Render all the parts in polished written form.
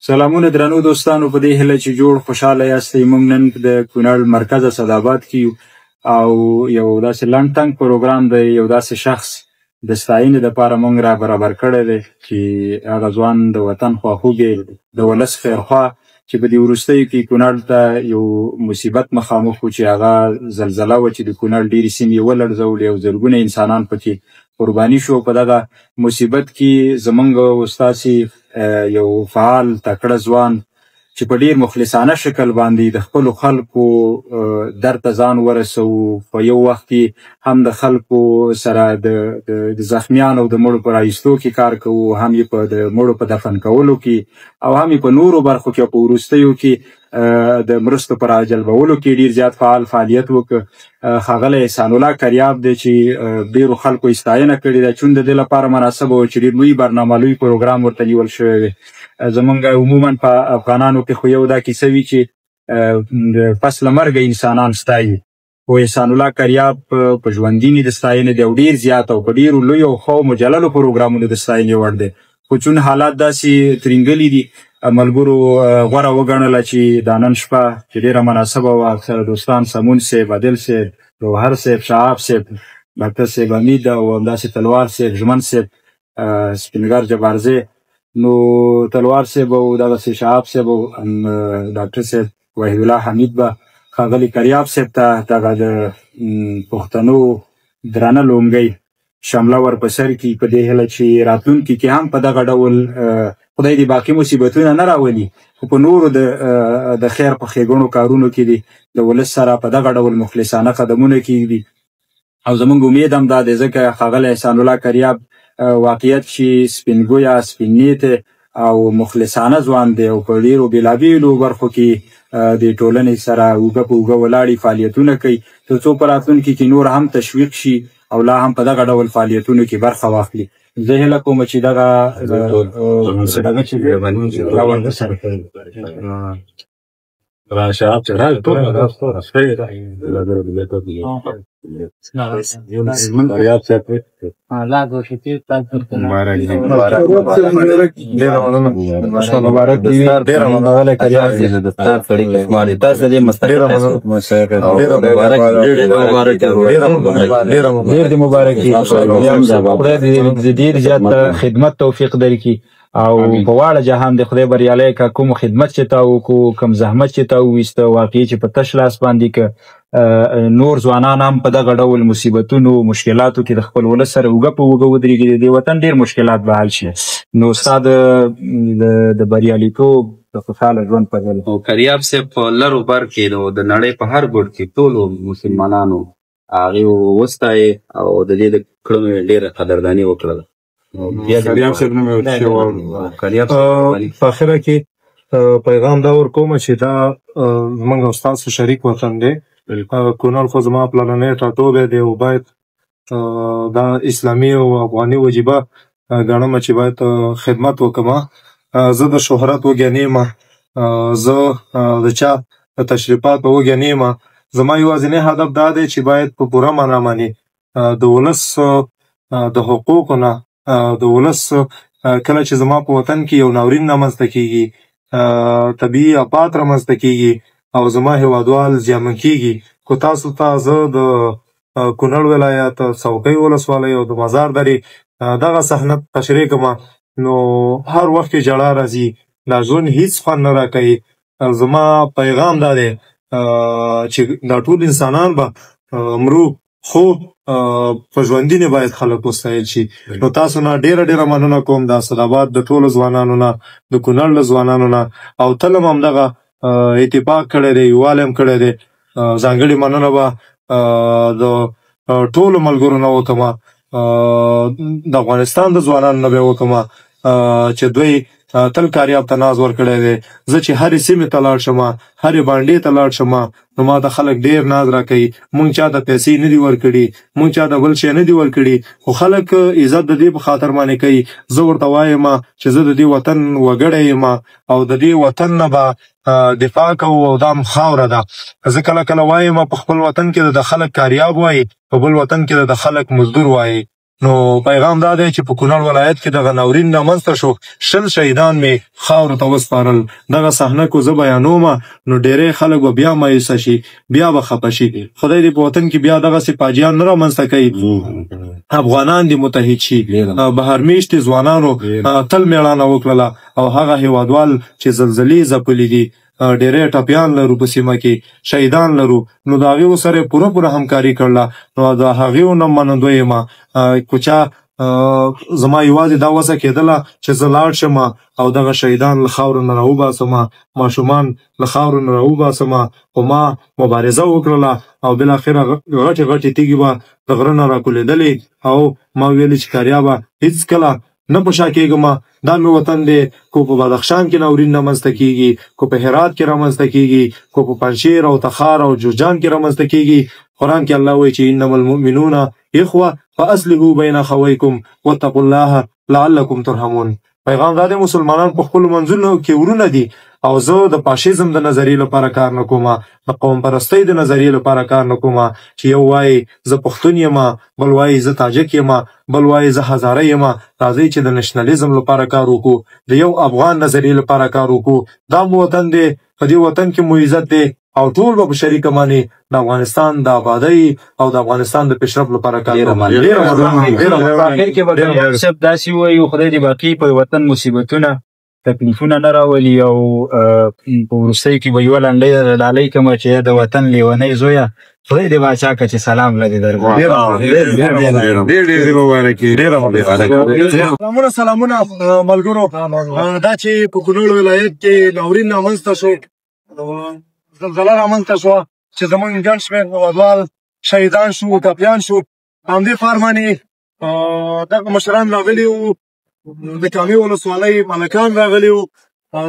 سلامونه درنو دوستانو، په دې هیله چې جوړ خوشحاله یاستئ. موږ نن د کونړ مرکز اسداباد کې یو او یو داسې لنډ تنګ پروګرام دی، یو داسې شخص د ستاینې دپاره موږ را برابر کړی دی چې هغه ځوان د وطن خواخوږی، د ولس خیرخواه، چې په دې وروستیو کې کونړ ته یو مصیبت مخامخ و چې هغه زلزله وه چې د کونړ ډېرې سیمې یې ولړزولې او زرګونه انسانان پکې قرباني شو. په دغه مصیبت کې زمونږ او ستاسې یو فعال تکړه ځوان چې په ډېر مخلصانه شکل باندې د خپلو خلکو در ته ځان ورسوو، په یو وخت کې هم د خلکو سره د زخمیانو او د مړو په راایستو کې کار کوو، هم یې په د مړو په دفن کولو کې او هم یې په نورو برخو کې او په وروستیو کې د مرستو په راجلبولو کې ډېر زیات فعال فعالیت وکړ. ښاغلی احسان الله کریاب دی چې ډېرو خلکو یې ستاینه کړې ده، چون د دې لپاره مناسبه وه چې ډېر لوی برنامه، لوی پروګرام ورته نیول شوی دی. زمونږ عموما په افغانانو کې خو یو دا کیسه وي چې پس له مرګه انسانان ستایي، خو احسان الله کریاب په ژوندینې د ستاینې دی او ډېر زیات او په ډېرو لویو او ښو مجللو پروګرامونو د ستاینې وړ دی. خو چون حالات داسې ترینګلي دي، ملګرو غوره وګڼله چې دا نن شپه چې ډېره مناسبه وه، اکثره دوستان سمون صاحب، عادل صاحب، ګوهر صاحب، شهاب صاحب، ډاکټر صاحب حمید او همداسې تلوار صاحب، ژمن صاحب، سپینګر جبارزی، نو تلوار صاحب او دغسې شهاب صاحب او ډاکټر صاحب وحید الله حمید به ښاغلي کریاب صاحب ته دغه د پښتنو درنه لونګۍ شمله ور په سر کړي، په دې هیله چې راتلونکي کې هم په دغه ډول خدای دې باقي مصیبتونه نه راولي، خو په نورو د خیر په ښېګڼو کارونو کې دې د ولس سره په دغه ډول مخلصانه قدمونه کېږدي. او زمونږ امید هم دا دی، ځکه ښاغلی احسان الله کریاب واقعیت چې سپین ګویه، سپین نیته او مخلصانه ځوان دی او په ډېرو بېلابېلو برخو کې د ټولنې سره اوږه په اوږه ولاړې فعالیتونه کوي، تر څو په راتلونکي کې نور هم تشویق شي او لا هم په دغه ډول فعالیتونو کې برخه واخلي. زه هیله کوم چې دغه دغه چې دا ورته سره مبارک دې وي. ښاغلی کریاب ډېر دې مبارک وي. خدای دې ډېر زیات خدمت توفیق درکړي او په واړه جهان دې خدای بریالی که کوم خدمت چې تا وکړو، کوم زحمت چې تا وویسته، واقعي چې په تش لاس باندې که نور ځوانان هم په دغه ډول مصیبتونو مشکلاتو کې د خپل ولس سره اوږه په اوږه ودرېږي، د دې وطن ډېر مشکلات به حل شي. نو ستا د بریالیتوب د خوشحاله ژوند په هیله. او کریاب صاحب په لر و بر کې د نړۍ په هر ګوټ کې ټولو مسلمانانو هغې وستایې او د دې د کړنو یې ډېره قدرداني وکړله. کریاب صاحب نوم یې ورته واورو. کریاب صاحب په اخره کې پیغام دا ورکوم چې دا زمونږ او ستاسو شریک وطن دی. کونړ خو زما پلرنی ټاټوبی دی او باید دا اسلامي او افغاني وجیبه ګڼم چې باید خدمت وکړم. زه د شهرت وږی نه یم، زه د چا د تشریفاتو وږی نه یم. زما یوازینی هدف دا دی چې باید په پوره معنا باندې د ولس د حقوقو نه، د ولس کله چې زما په وطن کې یو ناورین رامنځته کېږي، طبیعي آفات رامنځته کېږي او زما هیوادوال زیانمن کېږي، خو تاسو ته زه د کونړ ولایت څوکۍ ولسوالۍ او د مزار درې دغه صحنه تشریح کړم، نو هر وخت کې ژړا راځي، دا ژوند هیڅ خوند نه راکوي. زما پیغام دا دی چې دا ټول انسانان به مرو، خو په ژوندینې باید خلک وستایل شي. نو تاسو نه ډېره ډېره مننه کوم، د اسداباد د ټولو ځوانانو نه، د کونړ له ځوانانو نه، او تل هم همدغه اتفاق کړی دی، یووالی هم کړی دی. ځانګړې مننه به د ټولو ملګرو نه وکړم، د افغانستان د ځوانانو نه به وکړم چې دوی تل کاریاب ته ناز ورکړی دی. زه چې هرې سیمې ته لاړ شم، هرې بانډې ته لاړ شم، نو ما ته خلک ډېر ناز راکوي. مونږ چا ته پیسې نه دي ورکړي، مونږ چا ته بل شی نه دي ورکړي، خو خلک عزت د دې په خاطر باندې کوي. زه ورته وایم چې زه د دې وطن وګړی یم او د دې وطن نه به دفاع کوو او دا هم خاوره ده. زه کله کله وایم په خپل وطن کې د خلک کاریاب وایي، په بل وطن کې د خلک مزدور وایي. نو پیغام دا دی چې په کونړ ولایت کې دغه ناورین رامنځته شو، 20 شهیدان مې خاورو ته وسپارل. دغه صحنه کو زه بیانوم نو ډېری خلک به بیا مایوسه شي، بیا به خفه شي. خدای دې په وطن کې بیا دغسې فاجعه نه رامنځته کوي. افغانان دې متحد شي. بهر میشتي ځوانانو تل مېړانه وکړله او هغه هیوادوال چې زلزلې ځپلي دي، ډېری ټپیان لرو په سیمه کې، شهیدان لرو، نو د هغې سره پوره پوره همکاري کړله. نو د هغې نه منندوی یم. کوچا زما یوازې دا وسه کېدله چې زه لاړ شم او دغه شهیدان له خاورو نه راوباسم، ماشومان له خاورو نه راوباسم، خو ما مبارزه وکړله او بالاخره غټې غټې تیږې به د غره نه راکولېدلې او ما ویلې چې کاریابه هېڅکله نه په شا کېږم، دا مې وطن دی. کو په بدخشان کې ناورین رامنځته کېږي، کو په هرات کې رامنځته کېږي، کو په پنجشیر او تخار او جوزجان کې رامنځته کېږي. قرآن کې الله وایي چې انما المؤمنون اخوه فاصلحوا بین اخویکم واتقوا الله لعلکم ترحمون. پیغام دا دی مسلمانان په خپلو منځونو کې ورونه دي او زه د فاشیزم د نظریې لپاره کار نه کوم، د قوم پرستۍ د نظریې لپاره کار نه کوم چې یو وایي زه پښتون یم، بل وایي زه تاجک یم، بل وایي زه هزاره یم. راځئ چې د نشنلیزم لپاره کار وکړو، د یو افغان نظریې لپاره کار وکړو. دا مو وطن دی، په دې وطن کې مو عزت دی او ټول به په شریکه باندې د افغانستان د آبادۍ او د افغانستان د پیشرفت لپاره کار کوو. اخر کې به صاحب داسې ووایو، خدای دې باقي په وطن مصیبتونه تکلیفونه نه راولي او په وروستۍ کې به یوه لنډۍ ډالۍ کوم چې د وطن لیونی زویه خدای دې باچا که چې سلام له دې درکړم. ډېر ډېر مبارکي. سلامونه سلامونه ملګرو. دا چې په کونړ ولایت کې ناورین رامنځته شو، زلزله رامنځته شوه چې زموږ ګڼ شمېر هېوادوال شهیدان شو، ټپیان شو. په همدې فار باندې دغه مشران راغلي وو، د کامې ولسوالۍ ملکان راغلي وو.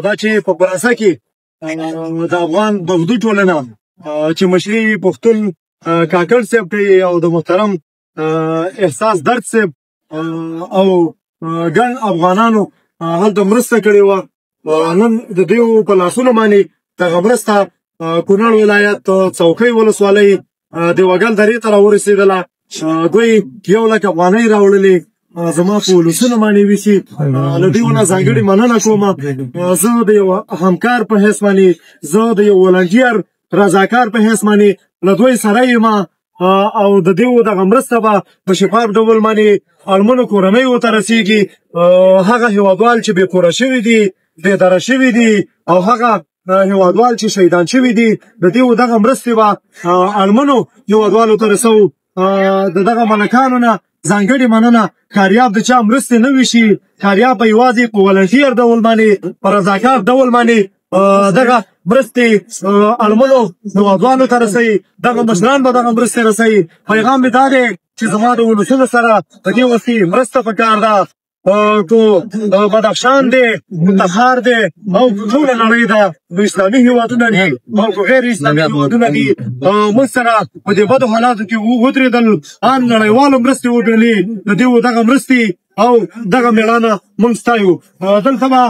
دا چې په فرانسه کې د افغان بغدو ټولنه چې مشري پښتون کاکړ صاحب کوي او د محترم احساس درد صاحب او ګڼ افغانانو هلته مرسته کړې وه. نن د دوی په لاسونو باندې دغه مرسته کونړ ولایت څوکۍ ولسوالۍ د وګل درې ته راورسېدله. دوی 1 لک افغانۍ راوړلې، زما په ولسونو باندې ویسي. له دوی نه ځانګړې مننه کوم. زه د یو همکار په حیث باندې، زه د یو ولنټیر رضاکار په حیث باندې له دوی سره یم او د دوی دغه مرسته به په شفاف ډول باندې اړمنو کورنیو ته رسېږي. هغه هېوادوال چې بې کوره شوي دي، بې دره شوي دي او هغه هېوادوال چې شهیدان شوي دي، د دوی دغه مرستې به اړمنو هېوادوالو ته رسوو. د دغه ملکانو نه ځانګړې مننه. کاریاب د چا مرستې نه ویشي، کاریاب به یوازې په ولنټیر ډول باندې، په رضاکار ډول باندې دغه مرستې اړمنو هېوادوالو ته رسوي. دغه مشران به دغه مرستې رسوي. پیغام مې دا دی چې زما د ولسونو سره په دې وخت کې مرسته پکار ده. بدخشان دی، تخار دی او ټوله نړۍ ده، نو اسلامي هېوادونه دي او غیر اسلامي هېوادونه دي، موږ سره په دې بدو حالاتو کې ودرېدل، ان نړیوالو مرستې وګڼلې. د دې دغه مرستې او دغه مېړانه موږ ستایو. دلته به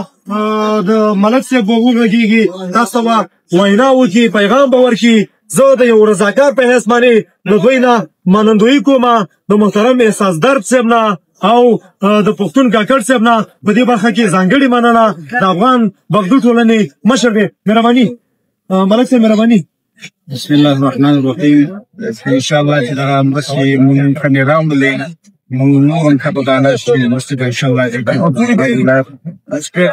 د ملک صاحب به وغږېږي، تاسو به وینا وکړي، پیغام به ورکړي. زه د یو رضاکار په حیث باندې له دوی نه منندویي کوم، د محترم احساس درد صاحب نه او د پښتون کاکړ صاحب نه په دې برخه کې ځانګړې مننه. د افغان بغدو ټولنې مشر دی. مهرباني ملک صاحب، مهرباني. بسم الله الرحمن الرحیم. ان شاء الله چې دغه مرستې مونږ کمې راوړلې، مونږ نور هم ښه په دانه چې مرستې به ان شاء الله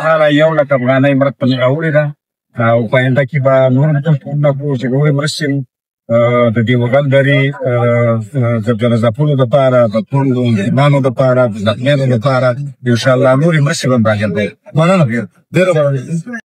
حاله 1 لک افغانۍ مرسته مې راوړې ده او په آینده کې به نور هم کوو چې نورې مرستې د دې وغل درې زلزله ځپلو دپاره، د ټولو یتیمانو دپاره، د زخمیانو دپاره ان شاء الله نورې مرستې به هم راجلبوي. مننه، ډېره مننه.